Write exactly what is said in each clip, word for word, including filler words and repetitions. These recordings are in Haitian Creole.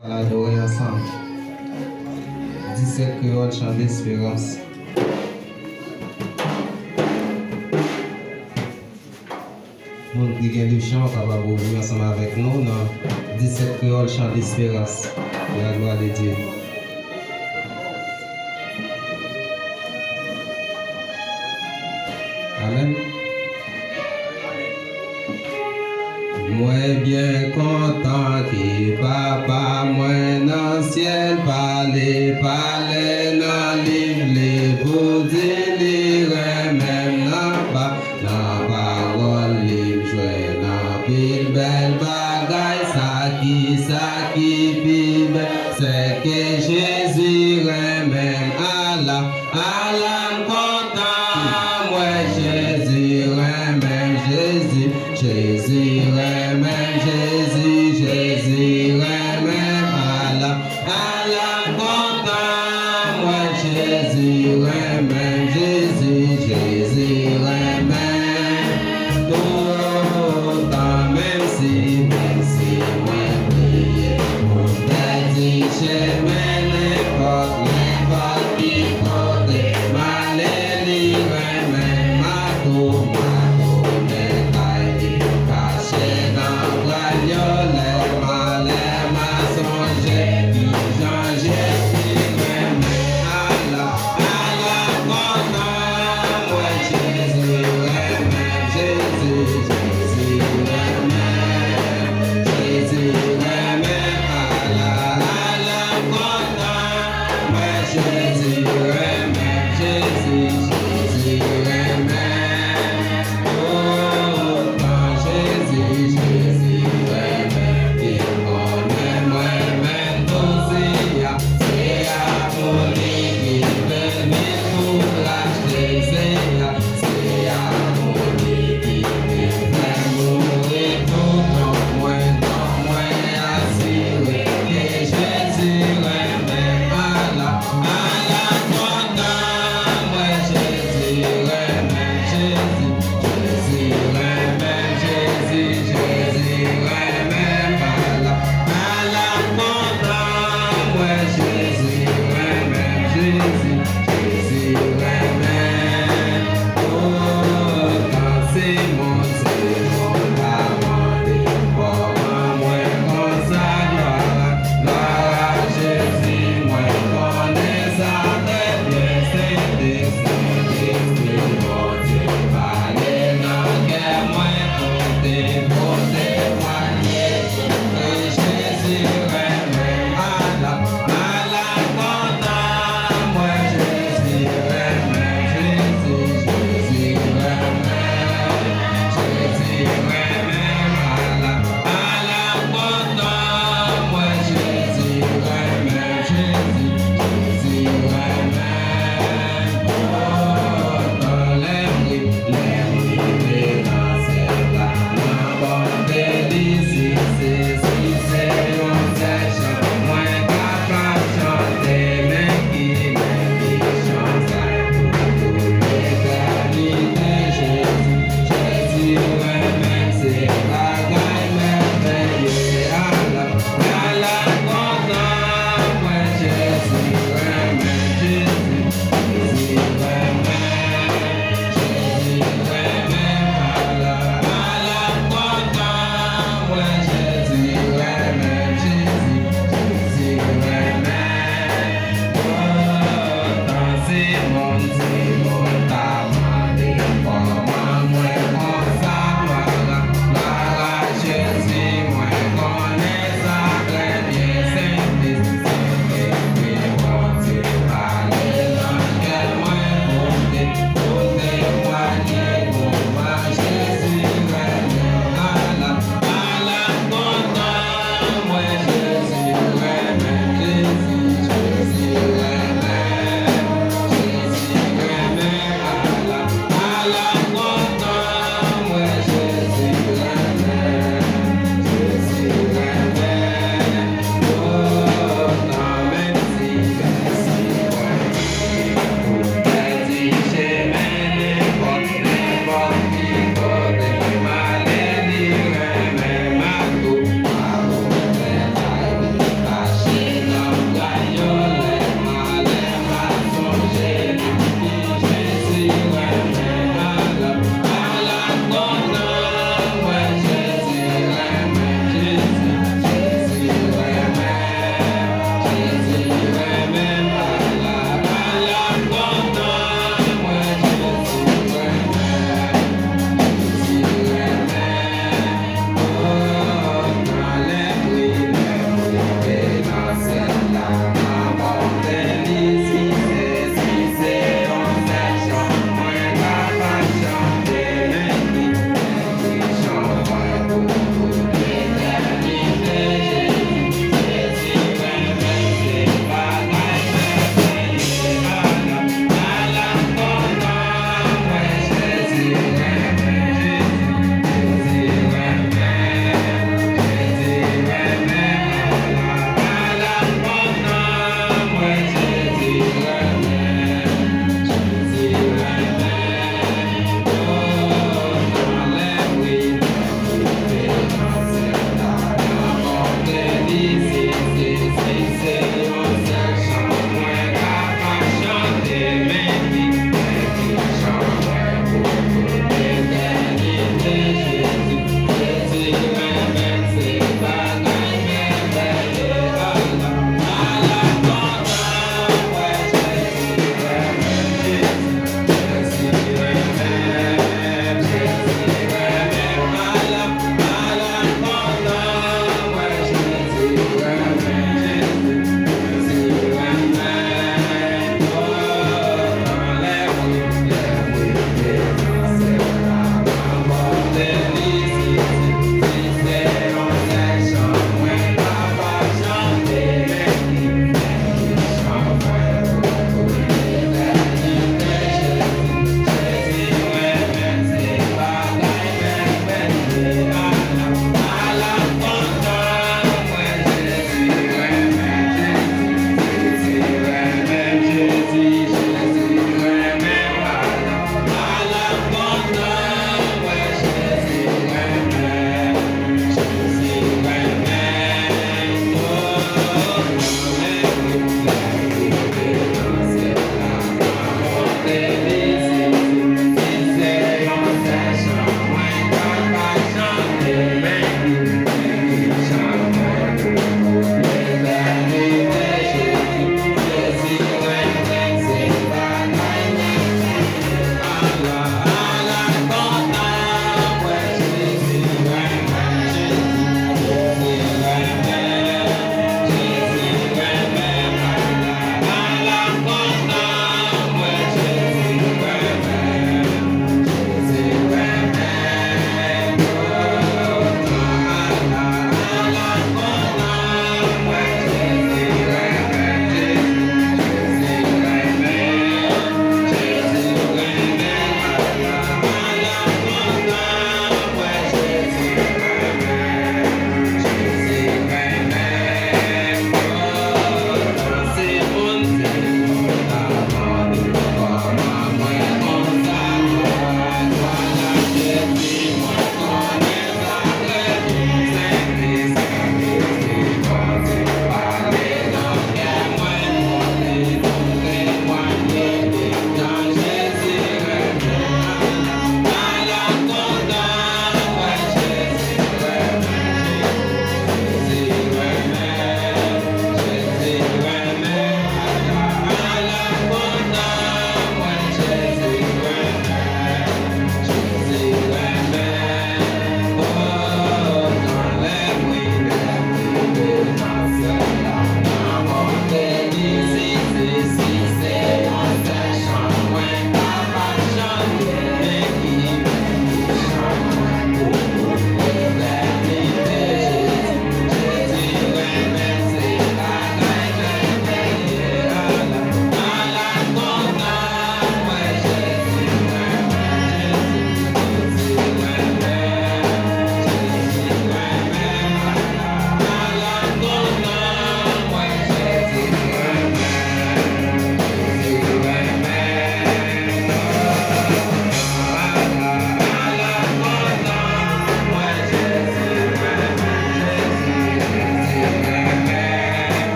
N al adore ansanm. Disèt Kreyòl, Chan Desperans. Moun ki gen liv chan, w kapab ouvri ansanm avèk nou nan Disèt Kreyòl, Chan Desperans. La gloire de Dieu. Amèn. Mwen byen kontan ke Papa mwen nan syèl pale, pale nan liv li pou di li renmen m nan pa, nan pawòl li m jwenn anpil bèl bagay. Sa ki, sa ki pi bèl, sèke Jezi renmen m. Ala, ala m kontan, m wè Jezi renmen m, Jezi, Jezi renmen m, Jezi, Jezi renmen m. Ala, ala m kontan, m wè Jezi renmen m, Jezi, Jezi renmen m. Toutan men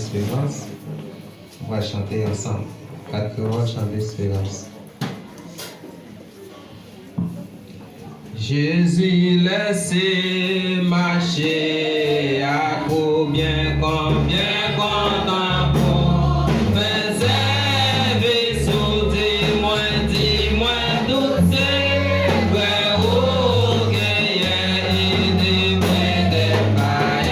Esperans. Nou pral chante ansanm. Kat kreyòl, Chan Desperans. Jezi lèse mache ak ou byen kontan pou fè sèvis ou. Di mwen, di mwen tout sekrè ou genyen, ede m ede payen.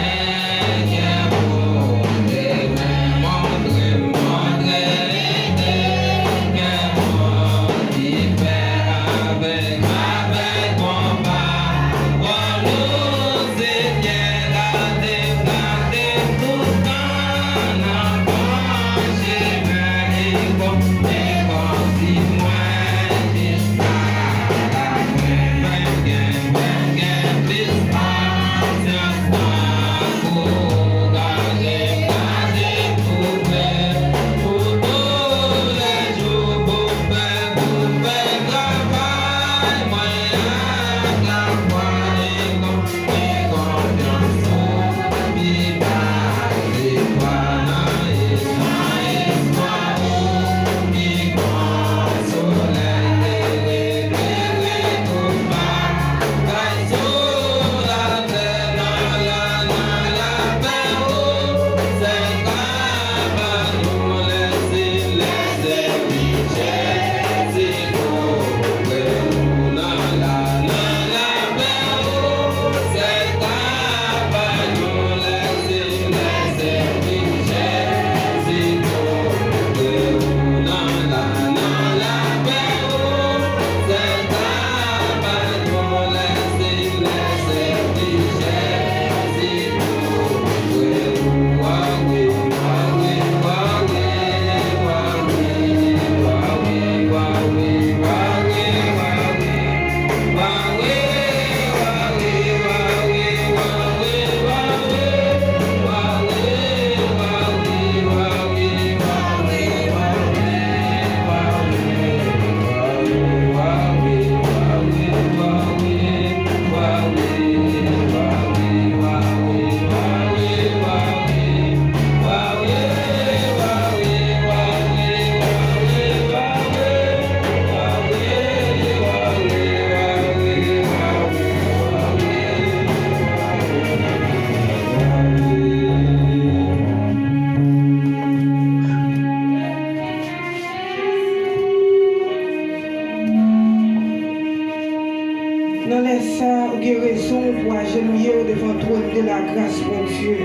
Nan lè sa a, ou gen rezon pou ajenouye w devan twòn de lagras Bondye.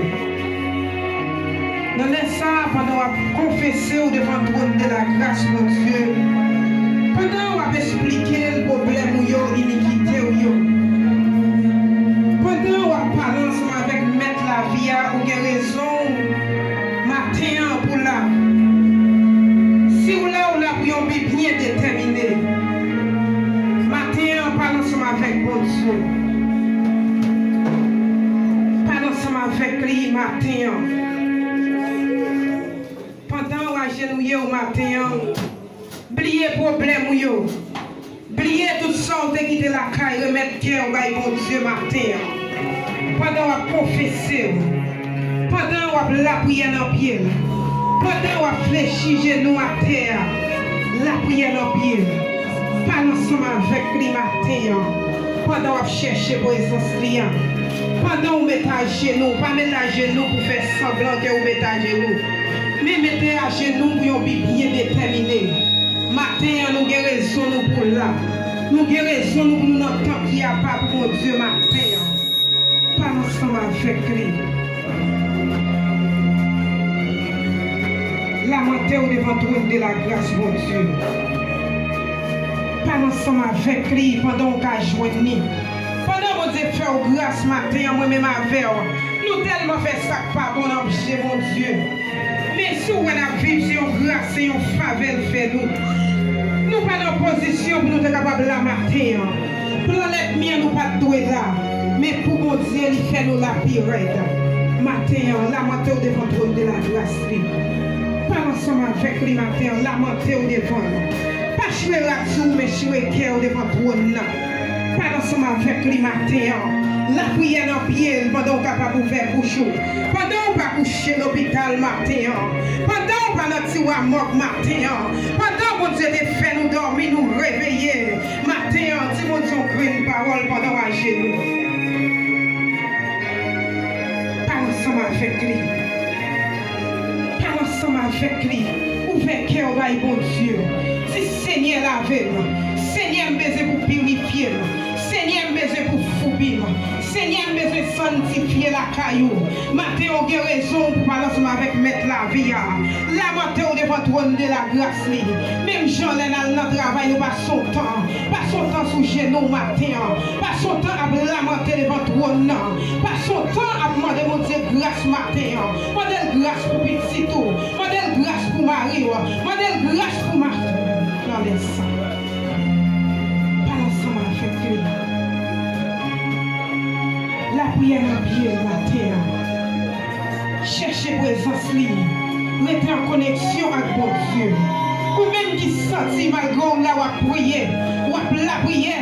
Nan lè sa a, pandan w ap konfese w devan twòn de lagras Bondye, pandan w ap esplike l pwoblèm ou yo, inikite w yo, pandan w ap pale ansanm avèk Mèt lavi a, ou gen rezon w maten an pou w la. Si w la, w la pou yon bi byen detèmine. Maten an, pale ansanm avèk Bondye. Pale ansanm avèk li maten an. Pandan w ajenouye w maten an, bliye pwoblèm ou yo. Bliye tout sa w te kite lakay, remèt kè w bay Bondye maten an. Pandan w ap konfese w, pandan w ap lapriyè nan pye l, pandan w ap flechi jenou atè a, lapriyè nan pye l, pale ansanm avèk li maten an. Pandan w ap chèche prezans li a, pandan w met ajenou, pa met ajenou pou fè sanblan ke w met ajenou, men mete ajenou pou yon bi byen detèmine. Maten an, nou gen rezon nou pou la. Nou gen rezon nou pou nou nan tan ki apa pou Bondye maten an. Pale ansanm avèk li. Lamante w devan twòn de lagras Bondye. Pale ansanm avèk li pandan w ka jwenn li. Pandan Bondye fè w gras maten an, mwen menm avè w, nou tèlman fè sa k pa bon nan je Bondye. Men si w wè n ap viv, se yon gras, se yon favè l fè nou. Nou pa nan pozisyon pou nou te kapab la maten an. Plan lènmi an, nou pa t dwe la. Men pou Bondye, li fè nou la pi rèd. Maten an, lamante w devan twòn de lagras li. Pale ansanm avèk li maten an, lamante w devan l. Pa chire rad sou ou, men chire kè w devan twòn nan. Pale ansanm avèk li maten an. Lapriyè nan pye l pandan w kapab ouvè bouch ou. Pandan w pa kouche lopital maten an. Pandan w pa nan tiwa mòg maten an. Pandan Bondye te fè nou dòmi, nou reveye. Maten an, di Bondye yon grenn pawòl pandan w ajenou. Pale ansanm avèk li. Pale ansanm avèk li. Ouvè kè w bay Bondye. Di, Senyè, lave m. Senyè, m bezwen pou pirifye m. Senyè, m bezwen pou foubi m. Senyè, m bezwen sanntifye lakay ou. Maten an, w gen rezon pou pale ansanm avèk Mèt lavi a. Lamante w devan twòn de lagras li. Menm jan lè n al nan travay, nou pase yon tan. Pase yon tan sou jenou w maten an. Pase yon tan ap lamante devan twòn nan. Pase yon tan ap mande Bondye gras maten an. Mande l gras pou pitit ou. Mande l gras pou mari w. Mande l gras pou mari w. Nan lè sa, pale ansanm avèk li. Lapriyè nan pye l maten an. Chèche prezans li. Rete an koneksyon ak Bondye. Ou menm ki santi malgre w la w ap priye, w ap lapriyè,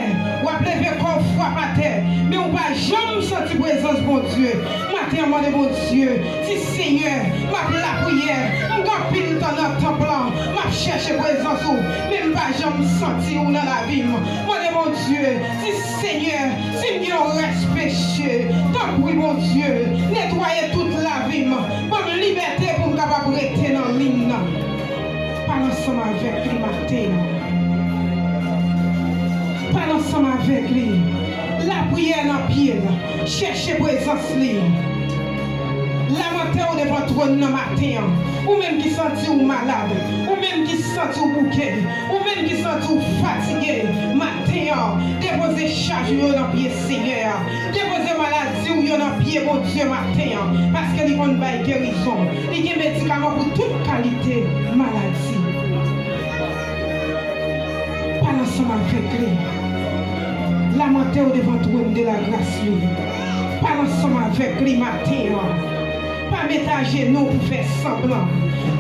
w ap leve kò w frape atè, men ou pa janm santi prezans Bondye. Maten an, mande Bondye, di, Senyè, m ap lapriyè, m gen anpil tan nan tanp lan, m ap chèche prezans ou, men m pa janm santi ou nan lavi m. Mande Bondye, di, Senyè, si m gen yon rès peche, tanpri, Bondye, netwaye tout lavi m. Ban m libète pou m kapab rete nan liy nan. Pale ansanm avèk li maten an. Pale ansanm avèk li. Lapriyè nan pye l. Chèche prezans li. Lamante w devan twòn nan maten an. Ou menm ki santi w malad. Ou menm ki santi w bouke. Ou menm ki santi w fatige. Maten an, depoze chaj ou yo nan pye Senyè a. Depoze maladi w yo nan pye Bondye maten an. Paske li konn bay gerizon. Li gen medikaman pou tout kalite maladi. Pale ansanm avèk li. Lamante w devan twòn de lagras li. Pale ansanm avèk li maten an. Pa met ajenou pou fè sanblan.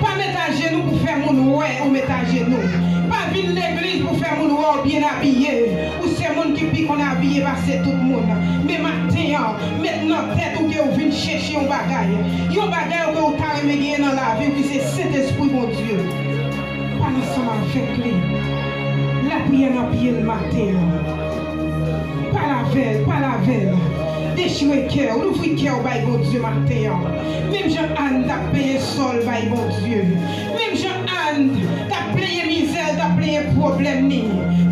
Pa met ajenou pou fè moun wè ou met ajenou. Pa vin legliz pou fè moun wè w byen abiye. Ou se moun ki pi konn abiye pase tout moun. Men maten an, met nan tèt ou ke w vin chèche yon bagay. Yon bagay ke w ta renmen genyen nan lavi w ki se Sentespri Bondye. Pale ansanm avèk li. Lapriyè nan pye l maten an. Pale avè l, pale avè l. Dechire kè w, louvri kè w bay Bondye maten an. Menm jan Ann t ap peye sòl bay Bondye. Menm jan Ann t ap plenyen mizè l, t ap plenyen pwoblèm li.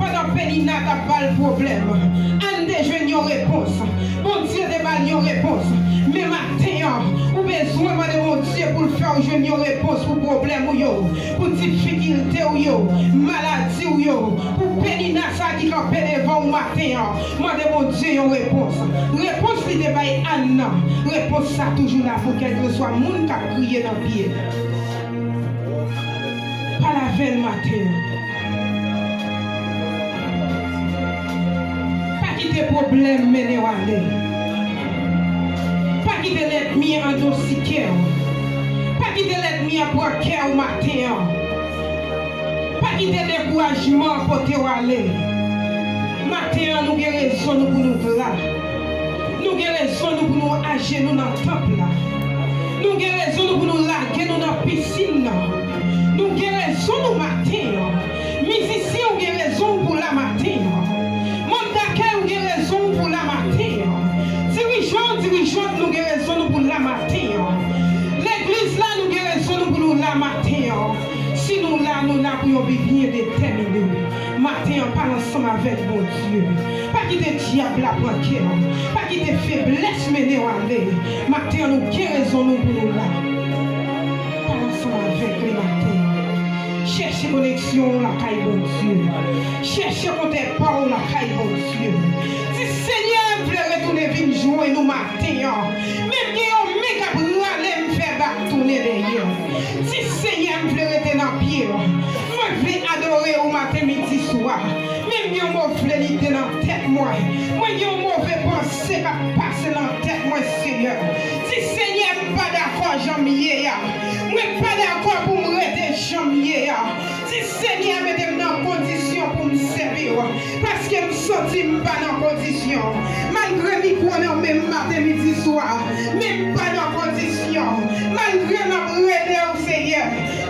Pandan Penina t ap ba l pwoblèm. Ann te jwenn yon repons. Bondye te ba l yon repons. Men maten an, ou bezwen mande Bondye pou l fè w jwenn yon repons pou pwoblèm ou yo, pou difikilte w yo, maladi w yo, pou Penina sa ki kanpe devan w maten an. Mande Bondye yon repons. Repons li te bay Ann nan, repons sa toujou la pou kèlkeswa moun k ap kriye nan pye. Pale avè l maten an. Pa kite pwoblèm mennen w ale. Pa kite lènmi an dosi kè w. Pa kite lènmi an pran kè w maten an. Pa kite dekourajman pote w ale. Maten an, nou gen rezon nou pou nou la. Nou gen rezon nou pou nou ajenou nan tanp la. Nou gen rezon nou pou nou lage nou nan pisin nan. Nou gen rezon nou maten an. Mizisyen, ou gen rezon w pou la maten an. Manm dakèy, ou gen rezon w pou la maten an. Dirijan, dirijant, nou gen rezon nou pou la maten an. Legliz la, nou gen rezon nou pou nou la maten an. Si nou la, nou la pou yon bi byen detèmine. Maten an, pale ansanm avèk Bondye. Pa kite dyab la pran kè w. Pa kite feblès mennen w ale. Maten an, nou gen rezon nou pou nou la. Pale ansanm avèk li maten an. Chèche koneksyon w lakay Bondye. Chèche kontè pa w lakay Bondye. Di, Senyè, m vle retounen vin jwenn ou maten an. Men m gen yon men k ap rale m fè bak tounen dèyè. Di, Senyè, m vle rete nan pye w. Mwen vle adore w maten, midi, swa. Men m gen yon move lide nan tèt mwen. Mwen gen yon move panse k ap pase nan tèt mwen, Senyè. Di, Senyè, m pa dakò jan m ye a. Mwen pa dakò pou m rete jan m ye a. Di, Senyè, mete m nan kondisyon pou m sèvi w, paske m santi m pa nan kondisyon. Malgre mikwo nan men m maten, midi, swa, men m pa nan kondisyon. Malgre m ap rele w, Seyè,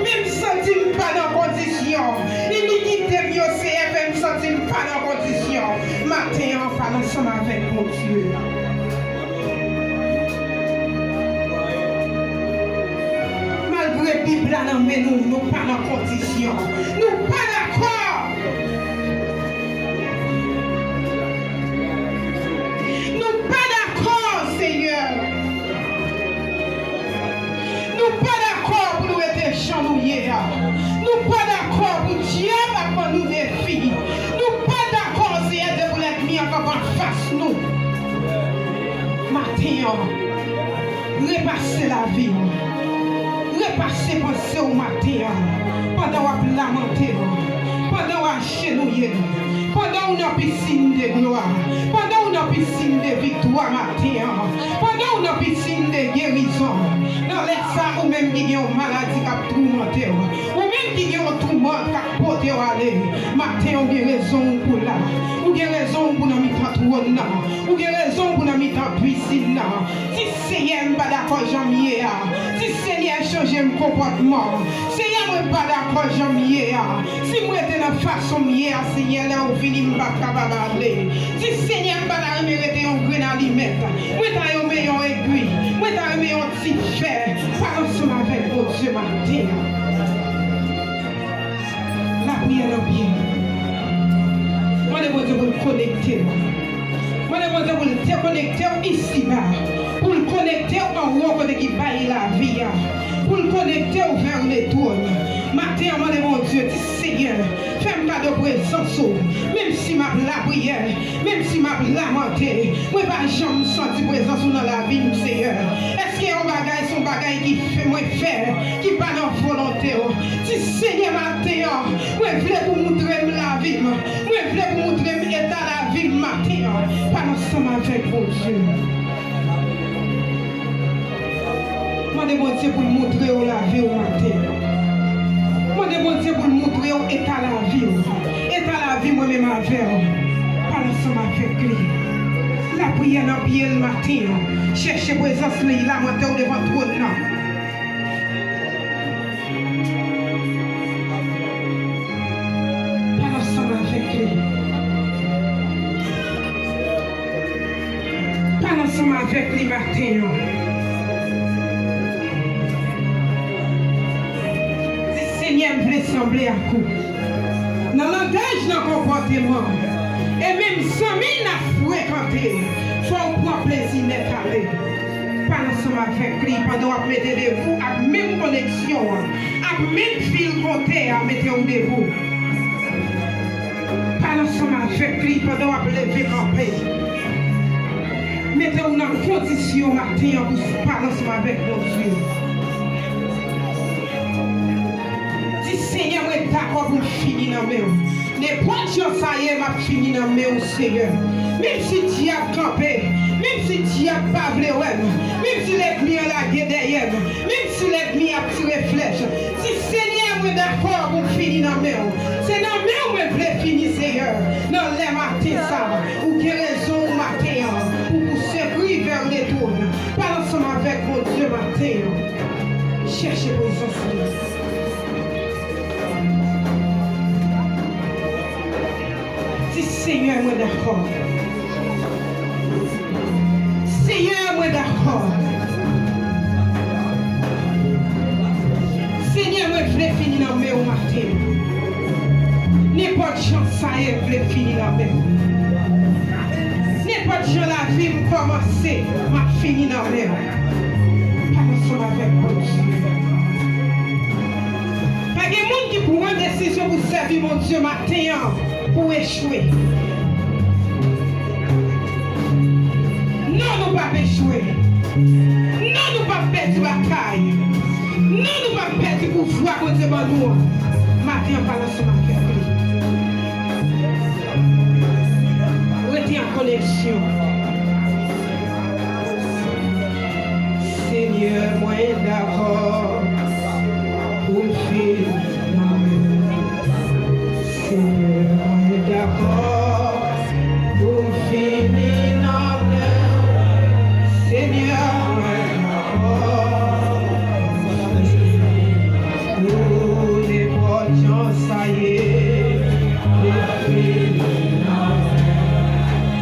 men m santi m pa nan kondisyon. Inikite m yo, Seyè, fè m santi m pa nan kondisyon. Maten an, pale ansanm avèk Bondye. Malgre Bib la nan men nou, nou pa nan kondisyon. Nou pa dakò. Nou pa dakò, Seyè. Nou pa dakò pou nou rete jan nou ye a. Nou pa dakò pou dyab ap ban nou defi. Nou pa dakò, Seyè, de pou lènmi an kanpe anfas nou. Maten an, repase lavi w. Repase panse w maten an. Pandan w ap lamante w. Pandan w ajenouye w. Pandan w nan pisin de glwa. Pandan w nan pisin de viktwa maten an. Pandan w nan pisin de gerizon. Nan lè sa, ou menm ki gen yon maladi k ap toumante w. Ou menm ki gen yon toumant k ap pote w ale. Maten an, ou gen rezon w pou la. Ou gen rezon w pou nan mitan twòn nan. Ou gen rezon w pou nan mitan pisin nan. Di, Senyè, m pa dakò jan m ye a. Di, Senyè, chanje m konpòtman. Senyè, mwen pa dakò jan m ye a. Si m rete nan fason m ye a, Senyè, lè ou vini, m p ap kapab ale. Di, Senyè, m pa ta renmen rete yon grenn alimèt. Mwen ta renmen yon egwi. Mwen ta renmen yon ti fè. Pale ansanm avèk Bondye maten an. Lapriyè nan pye. Mande Bondye pou l konekte w. Mande Bondye pou l dekonekte w isiba. Pou l konekte w anwo kote ki bay lavi a. Pou l konekte w vè le twòn. Maten an, mande Bondye, di, Senyè, fè m kado prezans ou. Menm si m ap lapriyè, menm si m ap lamante, mwen pa janm santi prezans ou nan lavi m, Seyè. Èske yon bagay se yon bagay ki fè mwen fè, ki pa nan volonte w? Di, Senyè, maten an, mwen vle pou moutre m lavi m. Mwen vle pou moutre m eta lavi m maten an. Pale ansanm avèk Bondye. Mande Bondye pou l moutre w lavi w maten an. Mande Bondye pou l moutre w eta lavi w. Eta lavi mwen menm avè w. Pale ansanm avèk li. Lapriyè nan pye l maten an. Chèche prezans li, lamante w devan twòn nan. Pale ansanm avèk li. Pale ansanm avèk li maten an. Di, Senyè, m vle sanble ak ou. Nan langaj, nan konpòteman, e menm zanmi n ap frekante, fò w pran plezi nèt ale. Pale ansanm avèk li pandan w ap mete debou ak menm koneksyon an, ak menm fil kontè a mete w debou. Pale ansanm avèk li pandan w ap leve kanpe. Mete w nan kondisyon maten an pou pale ansanm avèk Bondye. Di, Senyè, mwen dakò pou m fini nan men w. Nenpòt jan sa ye, m ap fini nan men w, Seyè. Menm si dyab kanpe, menm si dyab pa vle wè m, menm si lènmi an lage dèyè m, menm si lènmi ap tire flèch, di, Senyè, mwen dakò pou m fini nan men w. Se nan men w mwen vle fini, Seyè. Nan lè maten sa, ou gen rezon w maten an pou pouse kri vè le twòn. Pale ansanm avèk Bondye maten an. Chèche prezans li. Di, Senyè, mwen dakò. Senyè, mwen dakò. Senyè, mwen vle fini nan men w maten. Nenpòt jan sa ye, m vle fini nan men w. Nenpòt jan lavi m kòmanse, m ap fini nan men w. Pale ansanm avèk Bondye. Pa gen moun ki pran desizyon pou sèvi Bondye maten an pou echwe. Non, nou p ap echwe. Non, nou p ap pèdi batay. Non, nou p ap pèdi pouvwa Bondye ban nou an. Maten an, pale ansanm avèk li. Rete an koneksyon. Senyè, mwen dakò pou m fini nan men w. Mwen dakò pou fini nan men w, Senyè, mwen dakò. Pou nenpòt jan sa ye, pou fini nan men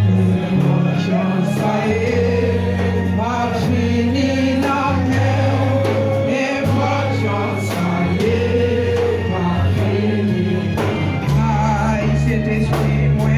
w, nenpòt jan sa ye, pa fini nan men w, nenpòt jan sa ye, pa fini. Ay, Sentespri, mwen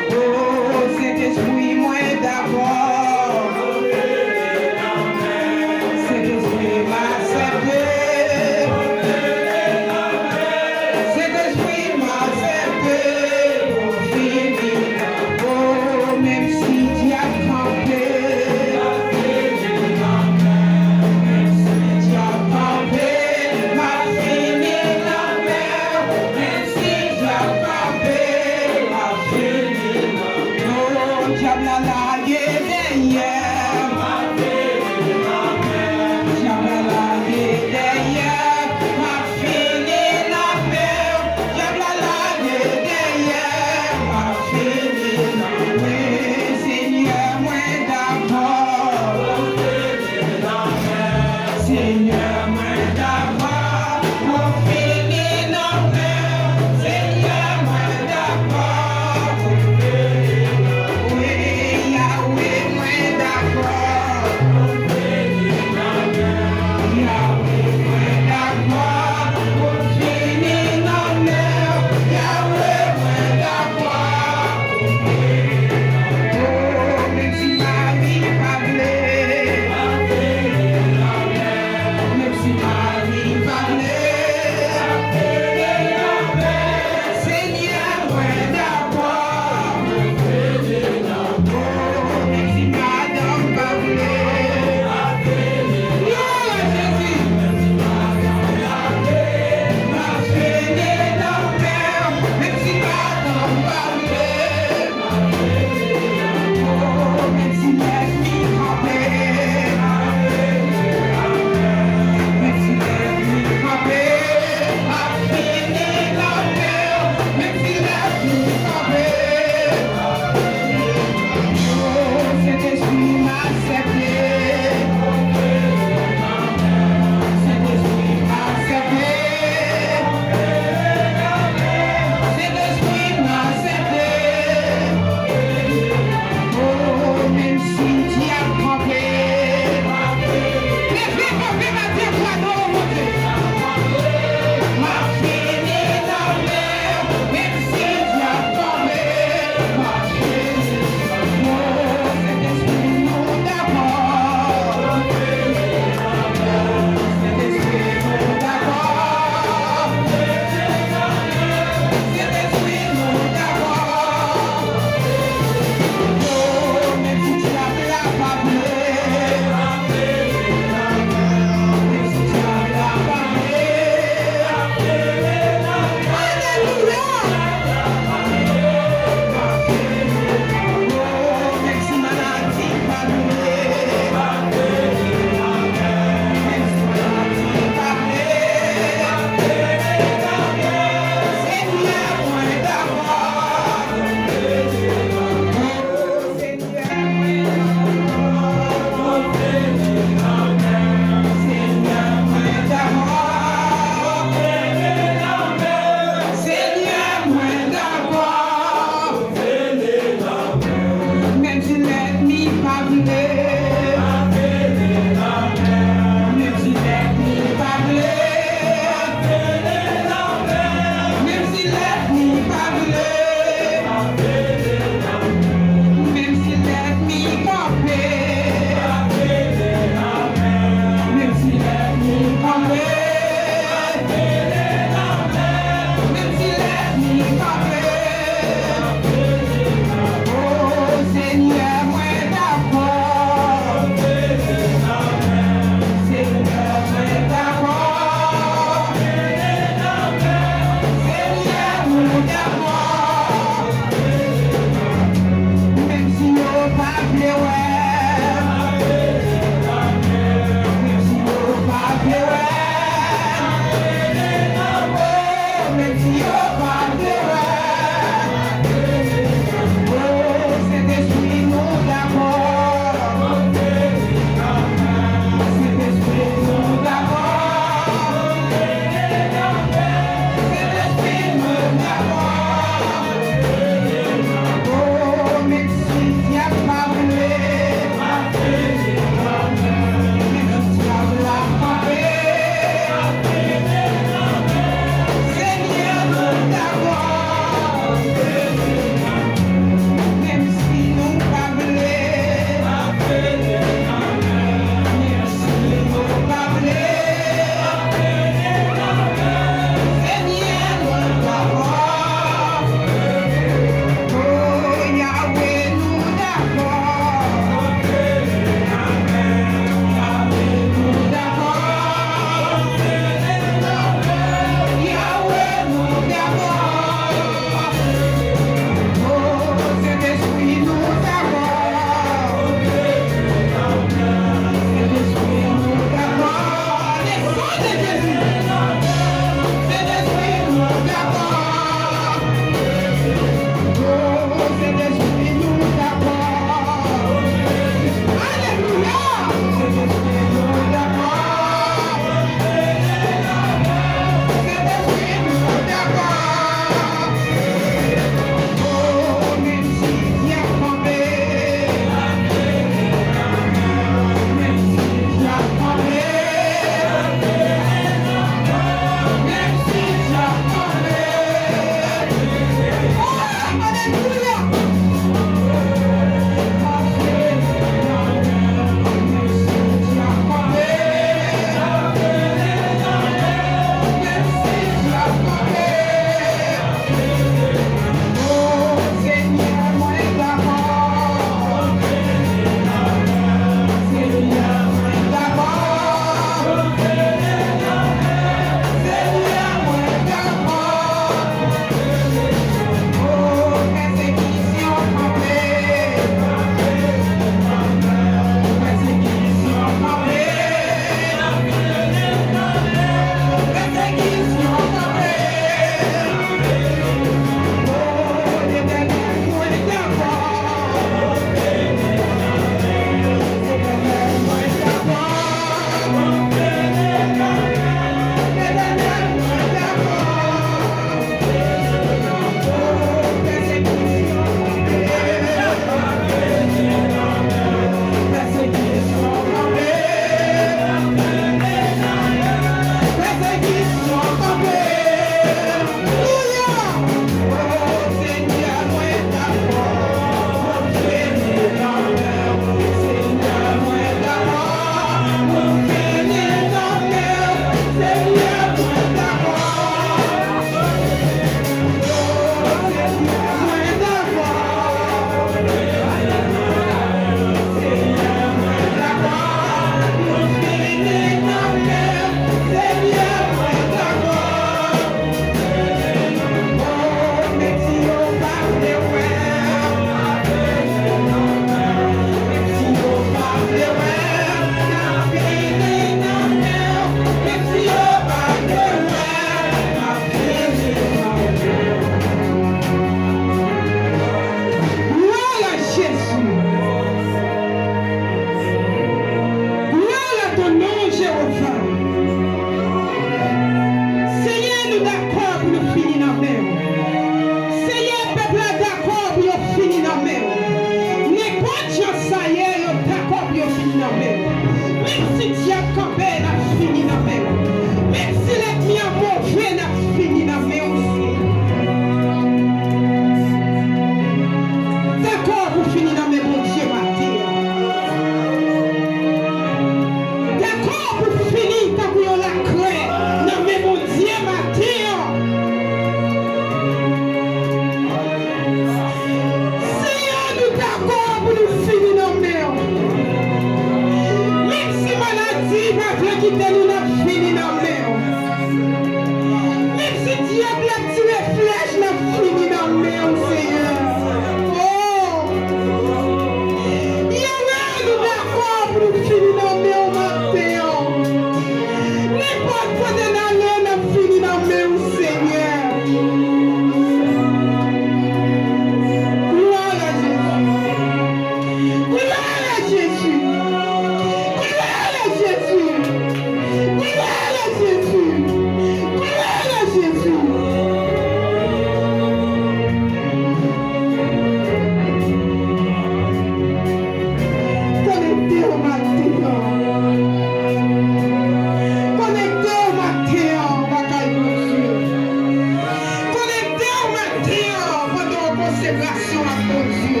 Adorasyon ak Bondye.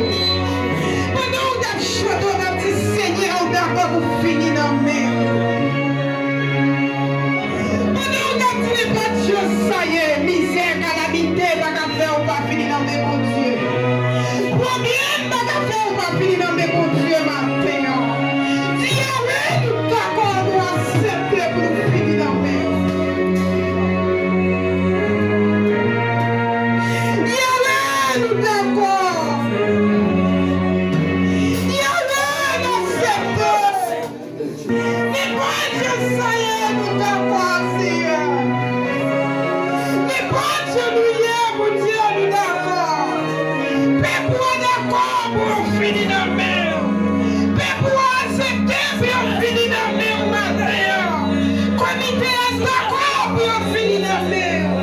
Pandan w t ap chante, w t ap di, Senyè, ou dakò pou fini nan men m. Pandan w t ap di, nenpòt jan sa ye, mizè, kalamite pa ka fè w pa fini nan men Bondye. Pwoblèm pa ka fè w pa fini nan men Bondye maten an. Di, Yawe, nou dakò, nou aksepte pou nou fini nan men w. Yawe, nou dakò. Yawe, n aksepte. Nenpòt jan sa ye, nou dakò, Seyè. Nenpòt jan nou ye, Bondye, nou dakò. Pèp ou an dakò pou yo fini nan men w. Pèp ou an aksepte pou yo fini nan men w maten an. Komite an dakò pou yo fini nan men w.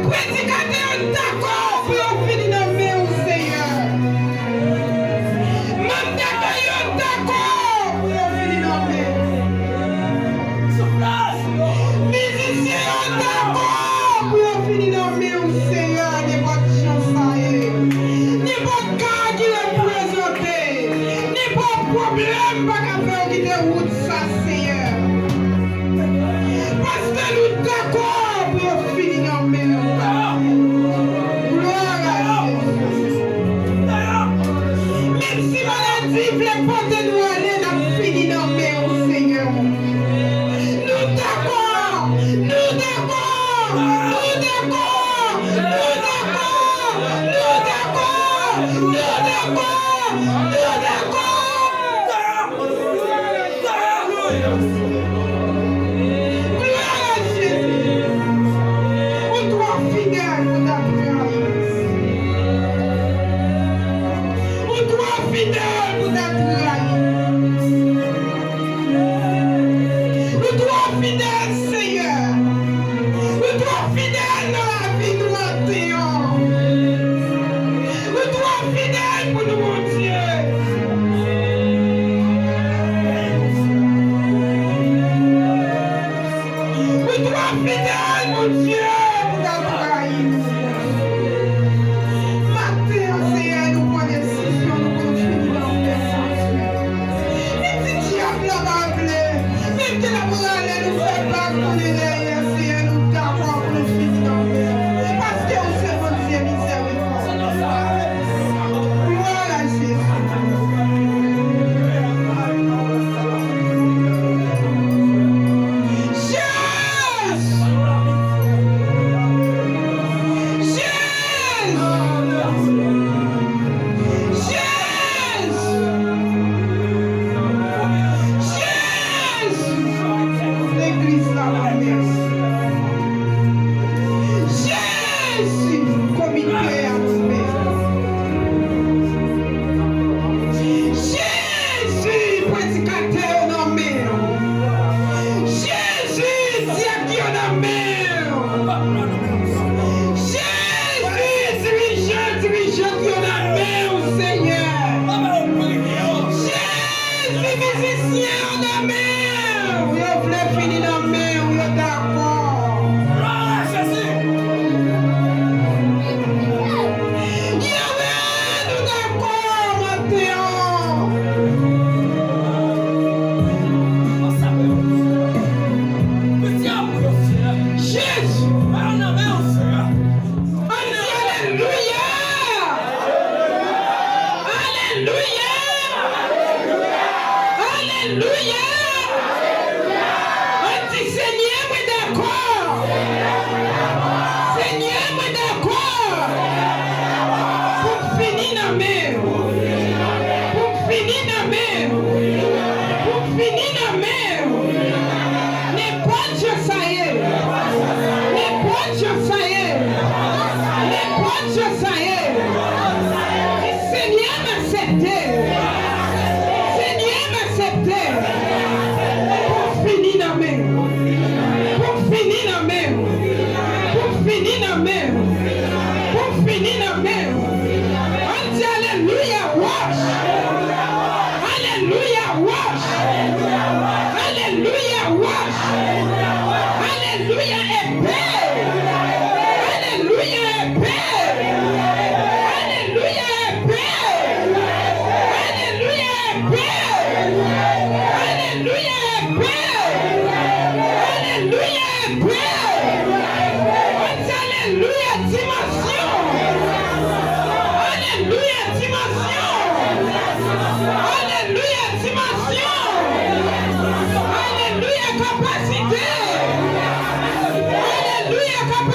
Predikatè yo dakò pou yo fini nan men w, Seyè. Manm dakò yo dakò pou yo fini nan men w. Mizisyen yo dakò pou yo fini nan men w, Seyè, nenpòt jan sa ye. Nenpòt ka ki reprezante, nenpòt pwoblèm pa ka fè yo kite wout sa, Seyè. Paske nou dakò pou yo fini nan men w. Glwa a Jezi. Menm si maladi vle pote nou ale, n ap fini nan men w, Seyè. Nou dakò, nou dakò, nou dakò, nou dakò, nou dakò, nou dakò, nou dakò, nou dakò. Glwa a Jezi. Ou twò fidèl pou ta trayi. Ou twò fidèl pou ta trayi. Ou twò fidèl, Seyè. Ou twò fidèl nan lavi nou maten an. Ou twò fidèl pou nou, Bondye. Ou twò fidèl, Bondye, pou ta trayi nou. Maten an, Seyè, nou pran desizyon, nou kontinye nan pèsepsyon.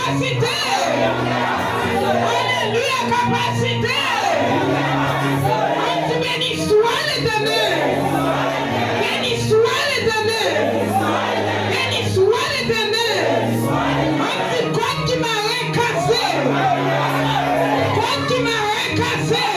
kapasite. Alelouya, kapasite. Ann di, beni swa Letènèl. Beni swa Letènèl. Beni swa Letènèl. Ann di, kòd ki mare kase. Kòd ki mare kase.